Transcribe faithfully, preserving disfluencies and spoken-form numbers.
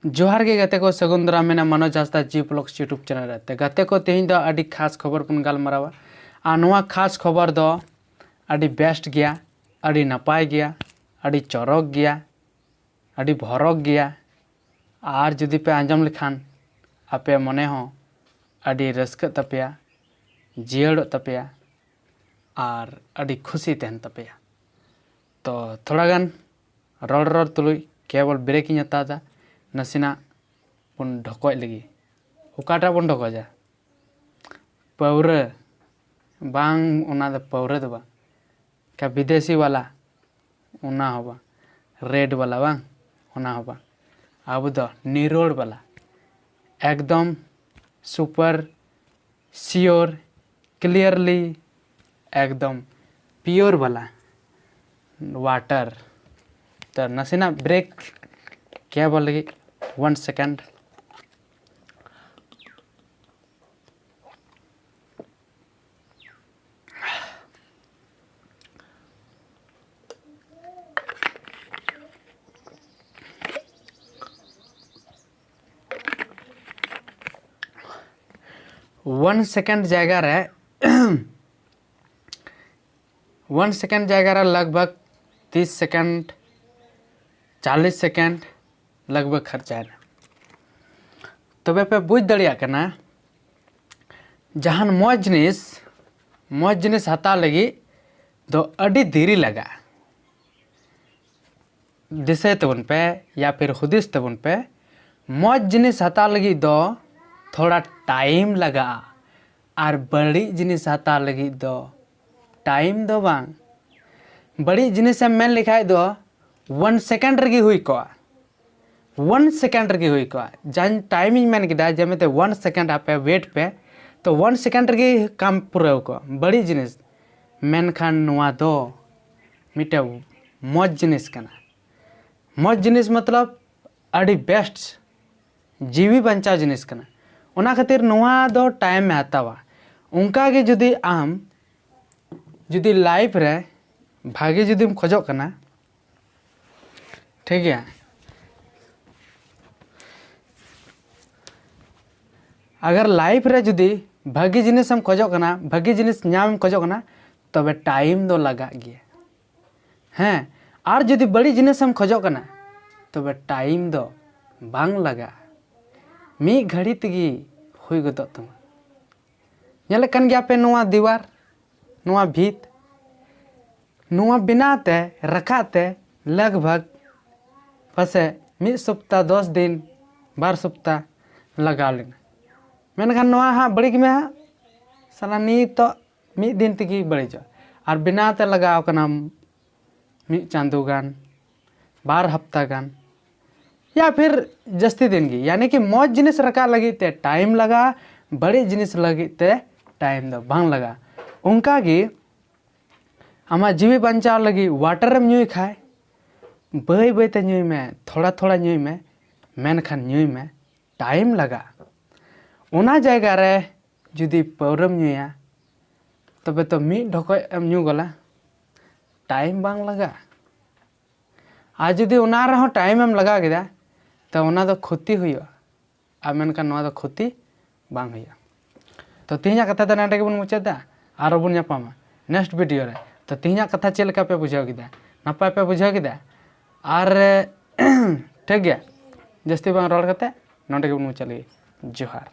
ᱡᱚᱦᱟᱨ ᱜᱮ ᱜᱟᱛᱮ ᱠᱚ, ᱥᱟᱹᱜᱩᱱ ᱫᱟᱨᱟᱢ ᱢᱮᱱᱟᱜᱼᱟ ᱢᱟᱱᱚᱡᱽ ᱦᱟᱸᱥᱫᱟ G Vlogs YouTube channel ᱨᱮ᱾ ᱛᱮ ᱜᱟᱛᱮ ᱠᱚ, ᱛᱮᱦᱮᱧ ᱫᱚ ᱟᱹᱰᱤ ᱠᱷᱟᱥ ᱠᱷᱚᱵᱚᱨ ᱵᱚᱱ ᱜᱟᱞᱢᱟᱨᱟᱣᱟ᱾ ᱟᱨ ᱱᱚᱣᱟ ᱠᱷᱟᱥ ᱠᱷᱚᱵᱚᱨ ᱫᱚ ᱟᱹᱰᱤ best ᱜᱮᱭᱟ, ᱟᱹᱰᱤ ᱱᱟᱯᱟᱭ ᱜᱮᱭᱟ, ᱟᱹᱰᱤ ᱪᱚᱨᱚᱠ ᱜᱮᱭᱟ, ᱟᱹᱰᱤ ᱵᱷᱚᱨᱚᱠ ᱜᱮᱭᱟ᱾ ᱟᱨ ᱡᱩᱫᱤ ᱯᱮ ᱟᱸᱡᱚᱢ ᱞᱮᱠᱷᱟᱱ ᱟᱯᱮ ᱢᱚᱱᱮ ᱦᱚᱸ ᱟᱹᱰᱤ ᱨᱟᱹᱥᱠᱟᱹᱜ ᱛᱟᱯᱮᱭᱟ, ᱡᱤᱭᱟᱹᱲᱚᱜ ᱛᱟᱯᱮᱭᱟ ᱟᱨ ᱟᱹᱰᱤ ᱠᱷᱩᱥᱤ ᱛᱟᱦᱮᱱ ᱛᱟᱯᱮᱭᱟ᱾ ᱛᱚ ᱛᱷᱚᱲᱟ ᱜᱟᱱ ᱨᱚᱲ ᱨᱚᱲ ᱛᱩᱞᱩᱡ ᱠᱮᱵᱚᱞ break ᱤᱧ ᱦᱟᱛᱟᱣ ᱮᱫᱟ, ᱱᱟᱥᱮᱱᱟᱜ ᱵᱚᱱ ᱰᱷᱚᱠᱚᱡ ᱞᱮᱜᱮ᱾ ᱚᱠᱟᱴᱟᱜ ᱵᱚᱱ ᱰᱷᱚᱠᱚᱡᱟ? ᱯᱟᱹᱣᱨᱟᱹ? ᱵᱟᱝ, ᱚᱱᱟ ᱫᱚ ᱯᱟᱹᱣᱨᱟᱹ ᱫᱚ ᱵᱟᱝ, ᱠᱟ ᱵᱤᱫᱮᱥᱤ ᱵᱟᱞᱟ, ᱚᱱᱟ ᱦᱚᱸ ᱵᱟᱝ, red ᱵᱟᱞᱟ ᱵᱟᱝ, ᱚᱱᱟ ᱦᱚᱸ ᱵᱟᱝ, ᱟᱵᱚ ᱫᱚ ᱱᱤᱨᱳᱲ ᱵᱟᱞᱟ, ᱮᱠᱫᱚᱢ super sure, clearly, ᱮᱠᱫᱚᱢ pure ᱵᱟᱞᱟ water᱾ ᱛᱚ ᱱᱟᱥᱮᱱᱟᱜ break ᱠᱮᱵᱚᱞ ᱞᱟᱹᱜᱤᱫ, one second᱾ One second ᱡᱟᱭᱜᱟ ᱨᱮ one second ᱡᱟᱭᱜᱟ ᱨᱮ ᱞᱟᱜᱽ ᱵᱷᱟᱜᱽ ᱛᱤᱥ second, ᱪᱟᱞᱤᱥ second ᱞᱟᱜᱽ ᱵᱷᱟᱜᱽ ᱠᱷᱚᱨᱪᱟᱭᱮᱱᱟ᱾ ᱛᱚᱵᱮ ᱯᱮ ᱵᱩᱡᱽ ᱫᱟᱲᱮᱭᱟᱜ ᱠᱟᱱᱟ, ᱡᱟᱦᱟᱱ ᱢᱚᱡᱽ ᱡᱤᱱᱤᱥ, ᱢᱚᱡᱽ ᱡᱤᱱᱤᱥ ᱦᱟᱛᱟᱣ ᱞᱟᱹᱜᱤᱫ ᱫᱚ ᱟᱹᱰᱤ ᱫᱮᱨᱤ ᱞᱟᱜᱟᱜᱼᱟ᱾ ᱫᱤᱥᱟᱹᱭ ᱛᱟᱵᱚᱱ ᱯᱮ ᱭᱟ ᱯᱷᱤᱨ ᱦᱩᱫᱤᱥ ᱛᱟᱵᱚᱱ ᱯᱮ, ᱢᱚᱡᱽ ᱡᱤᱱᱤᱥ ᱦᱟᱛᱟᱣ ᱞᱟᱹᱜᱤᱫ ᱫᱚ ᱛᱷᱚᱲᱟ time ᱞᱟᱜᱟᱜᱼᱟ, ᱟᱨ ᱵᱟᱹᱲᱤᱡ ᱡᱤᱱᱤᱥ ᱦᱟᱛᱟᱣ ᱞᱟᱹᱜᱤᱫ ᱫᱚ time ᱫᱚ ᱵᱟᱝ᱾ ᱵᱟᱹᱲᱤᱡ ᱡᱤᱱᱤᱥᱮᱢ ᱢᱮᱱ ᱞᱮᱠᱷᱟᱡ ᱫᱚ one second ᱨᱮᱜᱮ ᱦᱩᱭ ᱠᱚᱜᱼᱟ, one second ᱨᱮᱜᱮ ᱦᱩᱭ ᱠᱚᱜᱼᱟ᱾ ᱡᱟᱧ time ᱤᱧ ᱢᱮᱱ ᱠᱮᱫᱟ ᱡᱮ ᱢᱮᱱᱛᱮ one second ᱟᱯᱮ wait ᱯᱮ, ᱛᱚ one second ᱨᱮᱜᱮ ᱠᱟᱢ ᱯᱩᱨᱟᱹᱣ ᱠᱚᱜᱼᱟ ᱵᱟᱹᱲᱤᱡ ᱡᱤᱱᱤᱥ᱾ ᱢᱮᱱᱠᱷᱟᱱ ᱱᱚᱣᱟ ᱫᱚ ᱢᱤᱫᱴᱮᱱ ᱢᱚᱡᱽ ᱡᱤᱱᱤᱥ ᱠᱟᱱᱟ᱾ ᱢᱚᱡᱽ ᱡᱤᱱᱤᱥ ᱢᱚᱛᱞᱚᱵ ᱟᱹᱰᱤ best, ᱡᱤᱣᱤ ᱵᱟᱧᱪᱟᱣ ᱡᱤᱱᱤᱥ ᱠᱟᱱᱟ᱾ ᱚᱱᱟ ᱠᱷᱟᱹᱛᱤᱨ ᱱᱚᱣᱟ ᱫᱚ time ᱮ ᱦᱟᱛᱟᱣᱟ᱾ ᱚᱱᱠᱟ ᱜᱮ ᱡᱩᱫᱤ ᱟᱢ ᱡᱩᱫᱤ life ᱨᱮ ᱵᱷᱟᱜᱮ ᱡᱩᱫᱤᱢ ᱠᱷᱚᱡᱚᱜ ᱠᱟᱱᱟ, ᱴᱷᱤᱠ ᱜᱮᱭᱟ, ᱟᱜᱟᱨ ᱞᱟᱭᱤᱯᱷ ᱨᱮ ᱡᱩᱫᱤ ᱵᱷᱟᱹᱜᱤ ᱡᱤᱱᱤᱥᱮᱢ ᱠᱷᱚᱡᱚᱜ ᱠᱟᱱᱟ, ᱵᱷᱟᱹᱜᱤ ᱡᱤᱱᱤᱥ ᱧᱟᱢᱮᱢ ᱠᱷᱚᱡᱚᱜ ᱠᱟᱱᱟ, ᱛᱚᱵᱮ ᱴᱟᱭᱤᱢ ᱫᱚ ᱞᱟᱜᱟᱜ ᱜᱮᱭᱟ᱾ ᱦᱮᱸ, ᱟᱨ ᱡᱩᱫᱤ ᱵᱟᱹᱲᱤᱡ ᱡᱤᱱᱤᱥᱮᱢ ᱠᱷᱚᱡᱚᱜ ᱠᱟᱱᱟ, ᱛᱚᱵᱮ ᱴᱟᱭᱤᱢ ᱫᱚ ᱵᱟᱝ ᱞᱟᱜᱟᱜᱼᱟ, ᱢᱤᱫ ᱜᱷᱟᱹᱲᱤ ᱛᱮᱜᱮ ᱦᱩᱭ ᱜᱚᱫᱚᱜ ᱛᱟᱢᱟ᱾ ᱧᱮᱞᱮᱫ ᱠᱟᱱ ᱜᱮᱭᱟ ᱯᱮ ᱱᱚᱣᱟ ᱫᱤᱣᱟᱨ, ᱱᱚᱣᱟ ᱵᱷᱤᱛ, ᱱᱚᱣᱟ ᱵᱮᱱᱟᱣ ᱛᱮ, ᱨᱟᱠᱟᱵ ᱛᱮ ᱞᱟᱜᱽ ᱵᱷᱟᱜᱽ ᱯᱟᱥᱮ ᱢᱤᱫ ᱥᱚᱯᱛᱟ, ᱫᱚᱥ ᱫᱤᱱ, ᱵᱟᱨ ᱥᱚᱯᱛᱟ ᱞᱟᱜᱟᱣ ᱞᱮᱱᱟ᱾ ᱢᱮᱱᱠᱷᱟᱱ ᱱᱚᱣᱟ ᱦᱟᱸᱜ ᱵᱟᱹᱲᱤᱡ ᱢᱮ ᱦᱟᱸᱜ, ᱥᱟᱞᱟ ᱱᱤᱛᱚᱜ ᱢᱤᱫ ᱫᱤᱱ ᱛᱮᱜᱮ ᱵᱟᱹᱲᱤᱡᱚᱜᱼᱟ᱾ ᱟᱨ ᱵᱮᱱᱟᱣ ᱛᱮ ᱞᱟᱜᱟᱣ ᱠᱟᱱᱟᱢ ᱢᱤᱫ ᱪᱟᱸᱫᱳ ᱜᱟᱱ, ᱵᱟᱨ ᱦᱟᱯᱛᱟ ᱜᱟᱱ, ᱭᱟ ᱯᱷᱤᱨ ᱡᱟᱹᱥᱛᱤ ᱫᱤᱱ ᱜᱮ᱾ ᱭᱟᱱᱤ ᱠᱤ ᱢᱚᱡᱽ ᱡᱤᱱᱤᱥ ᱨᱟᱠᱟᱵ ᱞᱟᱹᱜᱤᱫ ᱛᱮ ᱴᱟᱭᱤᱢ ᱞᱟᱜᱟᱜᱼᱟ, ᱵᱟᱹᱲᱤᱡ ᱡᱤᱱᱤᱥ ᱞᱟᱹᱜᱤᱫ ᱛᱮ ᱴᱟᱭᱤᱢ ᱫᱚ ᱵᱟᱝ ᱞᱟᱜᱟᱜᱼᱟ᱾ ᱚᱱᱠᱟ ᱜᱮ ᱟᱢᱟᱜ ᱡᱤᱣᱤ ᱵᱟᱧᱪᱟᱣ ᱞᱟᱹᱜᱤᱫ ᱣᱟᱴᱟᱨᱮᱢ ᱧᱩᱭ ᱠᱷᱟᱡ, ᱵᱟᱹᱭ ᱵᱟᱹᱭ ᱛᱮ ᱧᱩᱭ ᱢᱮ, ᱛᱷᱚᱲᱟ ᱛᱷᱚᱲᱟ ᱧᱩᱭ ᱢᱮ, ᱢᱮᱱᱠᱷᱟᱱ ᱧᱩᱭ ᱢᱮ, ᱴᱟᱭᱤᱢ ᱞᱟᱜᱟᱜᱼᱟ᱾ ᱚᱱᱟ ᱡᱟᱭᱜᱟ ᱨᱮ ᱡᱩᱫᱤ ᱯᱟᱹᱣᱨᱟᱹᱢ ᱧᱩᱭᱟ, ᱛᱚᱵᱮ ᱛᱚ ᱢᱤᱫ ᱰᱷᱚᱠᱚᱡ ᱮᱢ ᱧᱩ ᱜᱚᱞᱟ, ᱴᱟᱭᱤᱢ ᱵᱟᱝ ᱞᱟᱜᱟᱜᱼᱟ᱾ ᱟᱨ ᱡᱩᱫᱤ ᱚᱱᱟ ᱨᱮᱦᱚᱸ ᱴᱟᱭᱤᱢ ᱮᱢ ᱞᱟᱜᱟᱣ ᱠᱮᱫᱟ, ᱛᱚ ᱚᱱᱟ ᱫᱚ ᱠᱷᱚᱛᱤ ᱦᱩᱭᱩᱜᱼᱟ, ᱟᱨ ᱢᱮᱱᱠᱷᱟᱱ ᱱᱚᱣᱟ ᱫᱚ ᱠᱷᱚᱛᱤ ᱵᱟᱝ ᱦᱩᱭᱩᱜᱼᱟ᱾ ᱛᱚ ᱛᱮᱦᱮᱧᱟᱜ ᱠᱟᱛᱷᱟ ᱫᱚ ᱱᱚᱰᱮ ᱜᱮᱵᱚᱱ ᱢᱩᱪᱟᱹᱫᱟ, ᱟᱨᱚ ᱵᱚᱱ ᱧᱟᱯᱟᱢᱟ ᱱᱮᱠᱥᱴ ᱵᱷᱤᱰᱤᱭᱳ ᱨᱮ᱾ ᱛᱚ ᱛᱮᱦᱮᱧᱟᱜ ᱠᱟᱛᱷᱟ ᱪᱮᱫ ᱞᱮᱠᱟ ᱯᱮ ᱵᱩᱡᱷᱟᱹᱣ ᱠᱮᱫᱟ? ᱱᱟᱯᱟᱭ ᱯᱮ ᱵᱩᱡᱷᱟᱹᱣ ᱠᱮᱫᱟ? ᱟᱨ ᱴᱷᱤᱠ ᱜᱮᱭᱟ, ᱡᱟᱹᱥᱛᱤ ᱵᱟᱝ ᱨᱚᱲ ᱠᱟᱛᱮ ᱱᱚᱰᱮ ᱜᱮᱵᱚᱱ ᱢᱩᱪᱟᱹᱫ ᱞᱮᱜᱮ᱾ ᱡᱚᱦᱟᱨ᱾